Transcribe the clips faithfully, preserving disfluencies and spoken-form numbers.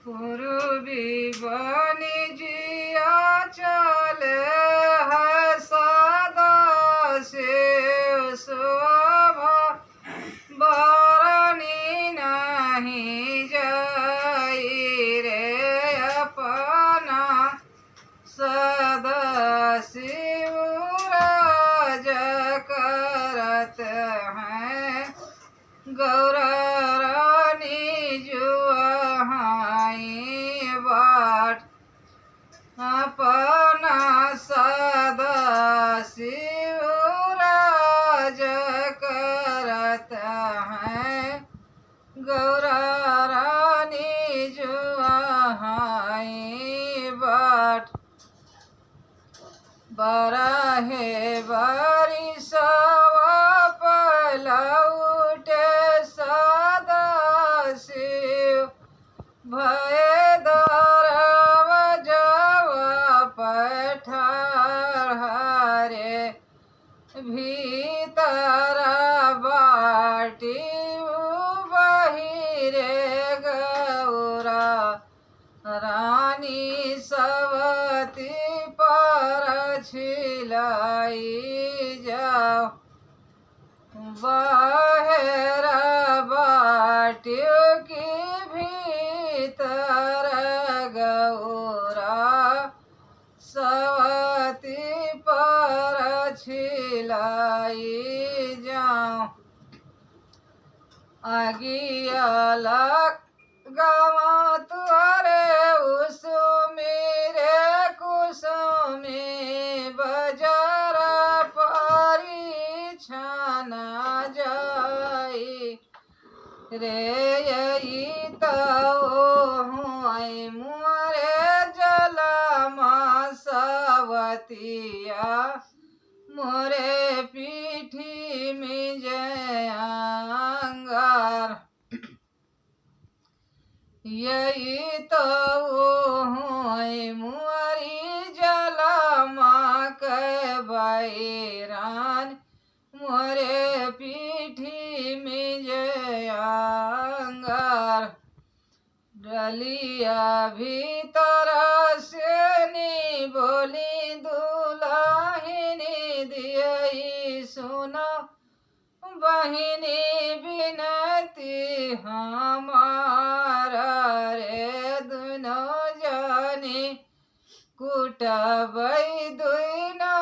पूर्वी बनी जिया चले है सदा शिव शोभा, बरनी नहीं जाई रे अपना सदा शिव राज करत हैं। गौरा रानी जुआहाई बाट अपना सदा शिव राज करत हैं। गौरा रानी जुआहाई बाट बरहे बरिसवा पलौटे सदा शिव भय दरवजवा पठार हरे भीतर बाटी बहिरे गौरा रानी सवती पर छिलाई जाओ। बहरा बाटियो की भीतर गौरा सवती पर छिलाई जाओ। आगिया लग गवा तुहरे उसुमी रे कुसुमी बजर परीछन जाई रे। यही तो हुई मोरे जलमा सवतिया मोरे पीठी में जयांगर। यही तो वो होय मुअरी जलमा के बैरान मोरे पीठी में जयांगर। डलिया भीतर से नी बोली दुलहिनी दियई सुनो बहिनी बिनती हमार रे दुनो जानी कुटबै दुनो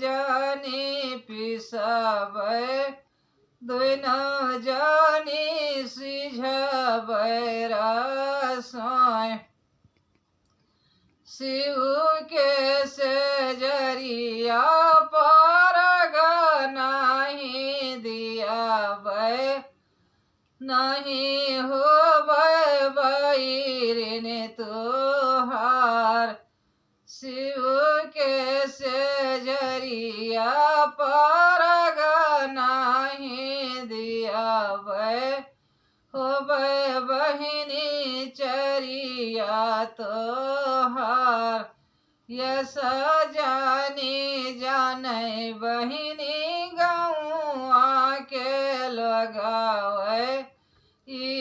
जानी पिसबै दुनो जानी सिझबै रसोई। शिव के सेजरिया पर ग नहीं दियाबै, नहीं होबै बैरिन तोहार। शिव के सेजरिया पर ग नहीं दियाबै, होबै बहिनी चरिया तोहार। यस जानी जानै बहिनी गौआ के लोगावै, ई